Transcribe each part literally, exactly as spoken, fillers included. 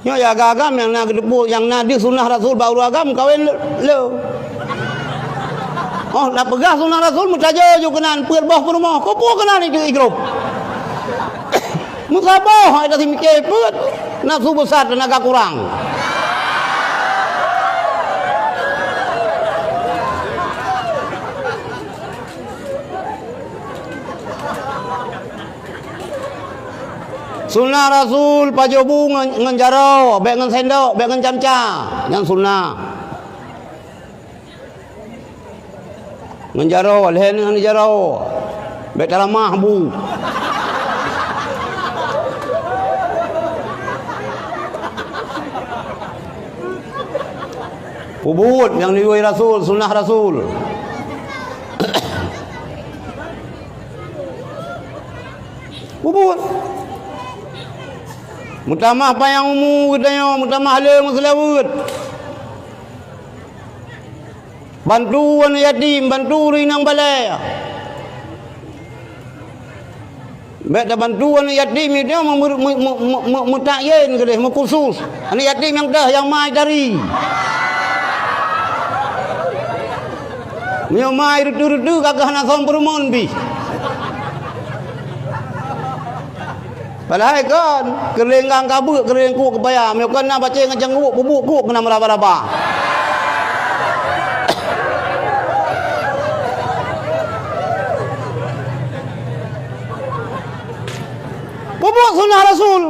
Nyoe ya agam-agam nyang na geuteupeue, nyang na deuh sunnah Rasul bak ureueng agam kawen le, le. Oh, na peugah sunnah Rasul, meutajô ju keunan peuet boh peurumoh. Keupeue keunan itu igrop? Meusaboh, hai dah simiké peuet. Nafsu besar, tenaga kurang. Sunnah Rasul pajoh bu ngon, ngon jaroe, bék ngon sendok, bék ngon camca. Nyan sunnah. Ngon jaroe, lhèe ngon jaroe. Bék taramah bu. Peubuet nyang diwoe Rasul, sunnah Rasul. Peubuet. Meutamah panyang umu geutanyoe, meutamah le meuseulaweuet. Bantu aneuk yatim, bantu ureueng inong balèe. Bék tabantu aneuk yatim nyoe meu-, meu-, meutakyin keudeh, meukhusus. Aneuk yatim nyang teuh nyang mai tari. Meunyoe mai reuteu-reuteu ka keuh hana som peurumoh pih. Padahai kon, keureuleng gang ka beuk, keureuleng kuek keupaya. Meunyoe kon na bacée ngon cangguek, peubuet kuek keunan meuraba-raba. Peubuet sunnah Rasul.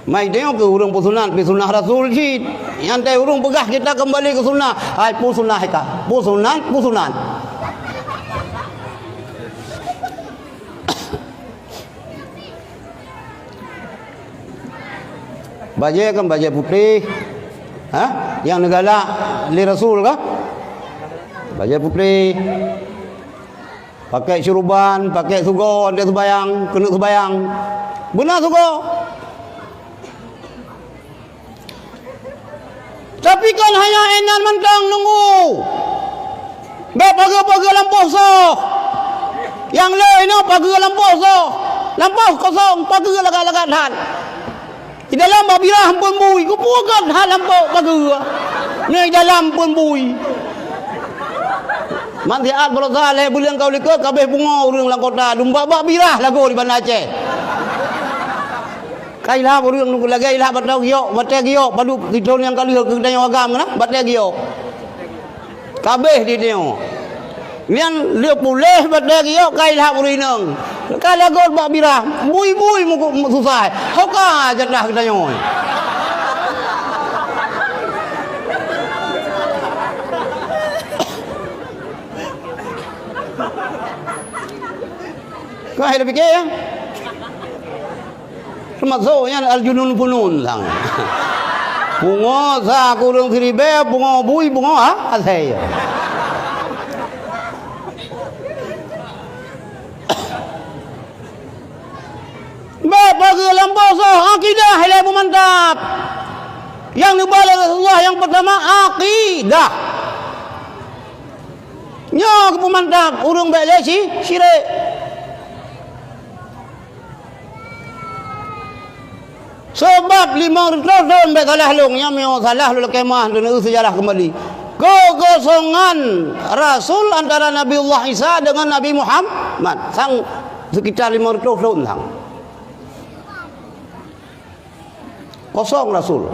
Mai tanyoe keu ureueng peusunat, pi sunnah Rasul cit. Nyan teuh ureueng peugah kita keumbali keu sunnah. Hai, peue sunnah ka? Peue sunat? Peue sunat? Bajée kan bajée putéh. Ha? Nyang neugalak lé Rasul ka? Bajée putéh. Pakai syuruban, pakai sugoe, anté seubayang, keuneuk seubayang. Beuna sugoe. Tapi kon hanya inan mantong nunggu. Bék pageue-pageue lampôh soh. Nyang le inoe pageue lampôh soh. Lampôh kosong, pageue lagak-lagak that. Di dalam bak birah phon bui, keupeue göt that lampôh pageue. Nyoe di dalam phon bui. Man siat baroesa lhèe buleuen ka u likot, ka abéh pungo ureueng lam kota, dumpat bak birah lagoe di Banda Aceh. Ka ilham ureueng nunggu lagèe ilham batèe giok, batèe giok, padub sithon nyang ka lheueh keu geutanyoe agam keunan, batèe giok. Ka abéh di tanyoe. Nyan lheueh puléh batèe giok ka ilham ureueng inong. Ka lagot bak birah, bui-bui muku, susah. Ho ka jatah geutanyoe. Ka hai pike ya? Teumasok nyan al-junun funun sang. Pungo sa kureueng siribèe, pungo bui, pungo ha, asèe. Bèk pageue lampôh soh akidah ilèe beumantap. Nyang neuba lé Rasulullah nyang peurtama akidah. Nyoe keupeumantap ureueng bèk lé si, syirik. Sabab limong reutôh thon bèk salah lôn, nyan meunyoe salah lôn lakèe meu'ah, lôn eu seujarah keumbali. Keukosongan Rasul antara Nabiullah Isa deungon Nabi Muhammad, sang sekitar limong reutôh thon sang. Kosong Rasul.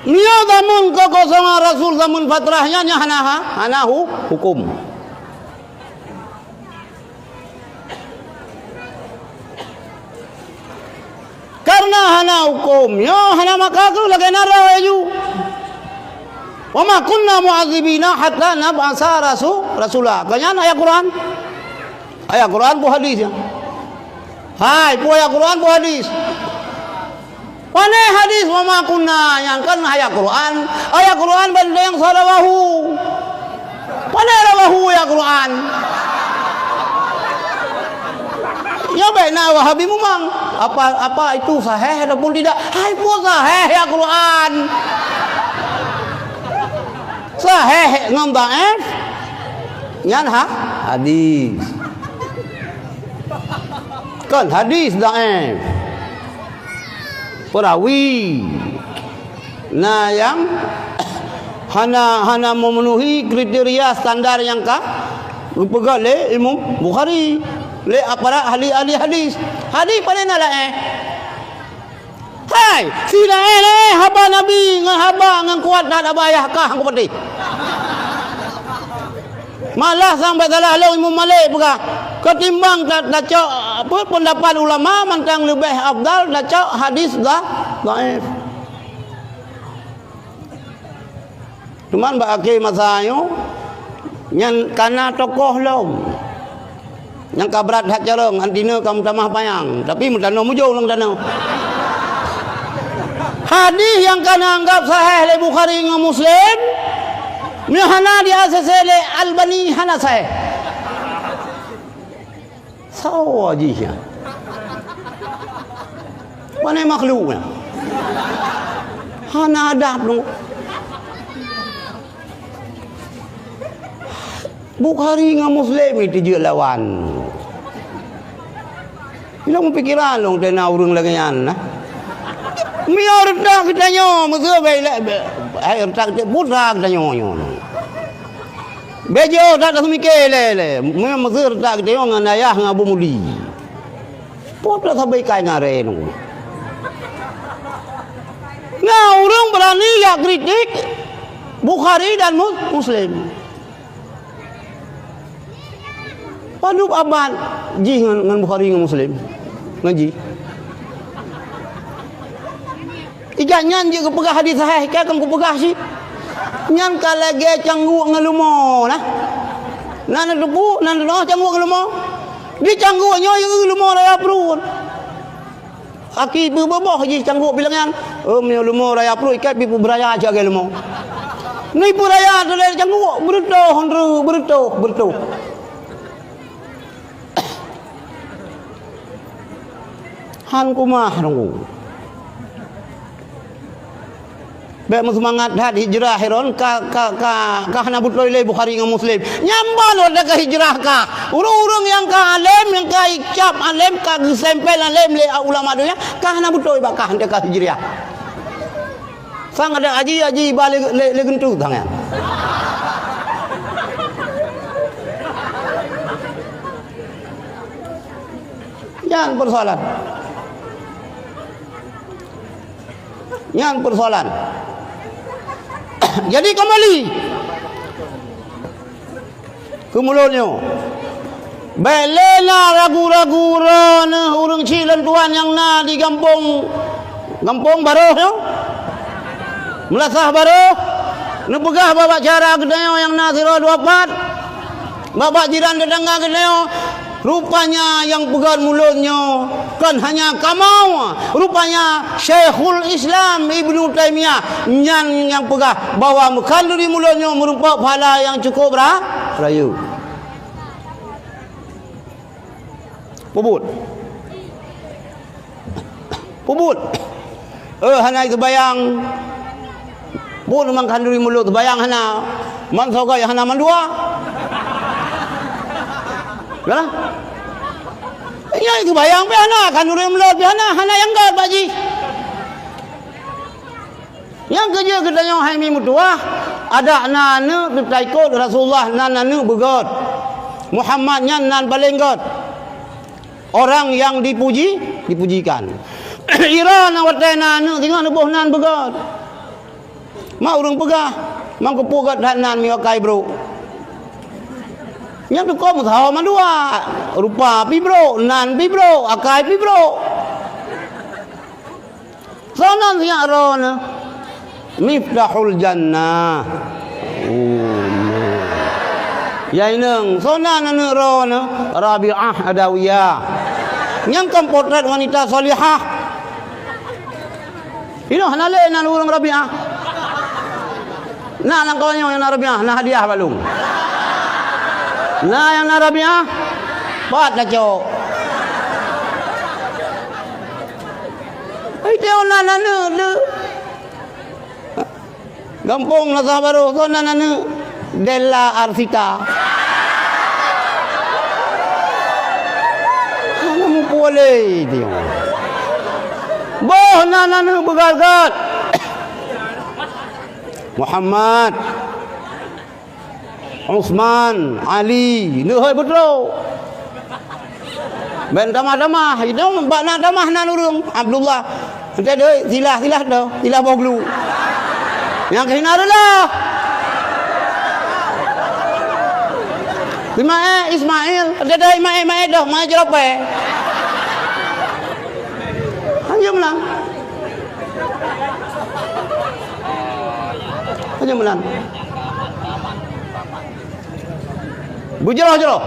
Nyoe zaman keukosongan Rasul, zaman fatrah nyan, nyan hana ha-, hana hu-, huköm. Karena hana huköm nyoe, hana maka keuh lagèe na droe laju. "Wa ma kunna mu'adzibina hatta nab'atsa rasu-, rasula." Ka nyan ayat Quran. Ayat Quran peue hadis nyan? Hai, peue ayat Quran, peue hadis? Pane hadis "wa ma kunna" nyan kan ayat Quran? Ayat Quran ban nyang sa rawahu. Pane rawahu ya Quran? Ya, baik na Wahabi mumang. Apa, apa itu sahih ataupun tidak? Hai, peue sahih ya Quran? Sahih ngon dhaif, nyan ha, hadis. Kon hadis dhaif. Perawi. Nah, nyang hana, hana memenuhi kriteria standar nyang ka geupeugah lé Imam Bukhari, lé aparat ahli-ahli hadis. Hadis paléng na laén. Hai, si laén-laén haba Nabi ngon haba ngon kuat that haba yah kah kupatéh. Malah sampai salah lé Imam Malik peugah, ketimbang ta-, tacok, apa, pendapat ulama mantong leubeh afdal tacok hadis dha-, dhaif. Cuman bak akhé masa nyoe, nyan kana tokoh lom. Nyang ka brat that carông, anti nyoe ka meutamah panyang, tapi meutanoh mujông lam tanoh. Hadis nyang kana anggap sahih lé Bukhari ngon Muslim, meunyoe hana di-A C C lé Albani, hana sahih. Sawa jih nyan. Pane makhluk nyan. Hana adab tu. Bukhari ngon Muslim itu jeuet lawan. Ilong pikiran long tena ureuëng lagée nyan nah. Miyueb reutak geutanyoe, meuseu bai lé, hai reutak geutanyoe, putra geutanyoe nyoe. Bejo that dah seumiké lé, lé. Meuseu reutak geutanyoe ngon ayah ngon Abu Mudi. Putra sabai kai ngaré nyoe. Nah, ureuëng berani jak kritik Bukhari dan Mus-, Muslim. Padub abad jih ngon, ngon Bukhari ngon Muslim. Ngon jih. Ijak nyan jeuet geupeugah hadis sahih, ka kan kupeugah cit. Nyan ka lagée cangguek ngon leumo nah. Na neuteupeue, na neunoh cangguek ngon leumo. Di cangguek nyoe yue leumo raya pruet. Aki beuboh jih cangguek bilang nyan. Oh, meunyoe leumo raya pruet, ikat pi peubeuraya cit lagée leumo. Ni peuraya tu lé cangguek, beureutoh, beureutoh, beureutoh. Han kumah runggu. Bék meuseumangat that hijrah hiron ka, ka, ka, ka hana beutôi lé Bukhari ngon Muslim. Nyambon watée ka hijrah ka. Ureuëng-ureuëng nyang ka além, nyang ka icap além, ka geusempel além lé ulama donya, ka hana beutôi bak ka hana ka hijrah. Sang ada haji, haji ba lé, lé, lé geuntu tangan. Nyan persoalan. Nyan persoalan. Jadi kembali keu mulod nyoe. Bék lé na ragu-ragu droeneuh ureuëng chik lôn tuan nyang na di gampông, gampông barôh nyoe. Meulasah barôh, neupeugah bak-bak syedara geutanyoe nyang na sidroe dua pat. Bak-bak jiran teutangga geutanyoe, rupanya nyang peugét mulod nyoe kon hanya kamoe, rupanya Syekhul Islam Ibnu Taimiyah nyan nyang peugah bahwa meukhanduri mulod nyoe meurumpok pahala nyang cukup ra-, rayeuk. Peubuet. Peubuet. Eh, hana seubayang. Buet memang khanduri mulod seubayang hana. Man sogai hana mandua. Lah. Nyan seubayang pih hana, khanduri mulod pih hana, hana nyang gét bak jih. Nyang keujeuet geutanyoe hai mi meutuwah, adak na aneuk teuka ikot Rasulullah nan aneuk beugét. Muhammad nyan nan paleng gét. Orang yang dipuji, dipujikan. Ira na watée na aneuk singoh neuboh nan beugét. Ma ureuëng peugah, mang keupeue gét that nan miwah akai brok. Nyang teuka meusaho mandua, rupa pi brok, nan pi brok, akai pi brok. Soe nan sinyak droeneuh? Miftahul Jannah. Oh, no. Ya inong, soe nan aneuk droeneuh? Rabi'ah Adawiyah. Nyang kon potret wanita salihah. Inoe hana lé nan ureuëng Rabi'ah. Na lam kawan nyoe nyang na Rabi'ah, na hadiah bak lôn. Na nyang na Rabi'ah, pat tacok. Hai teuh na aneuk deuh. Gampông Lasah Barôh, soe nan aneuk. Della Arsita. Hana muphom lé dia. Boh na na neuh beugat-gat. Muhammad, Utsman, Ali, neuhôi beutrok. Ban tamah-tamah, itu bak na tamah nan ureuëng, Abdullah. Ente doi, silah, silah tu, silah boh glu. Nyang keuh na reuloh. Ismail, Ismail, ente doi, Ismail, Ismail tu, Ismail jeropai. Hanjeuet meunan. Hanjeuet meunan. Beujroh-jroh.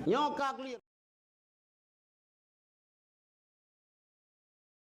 Nyoe ka clear.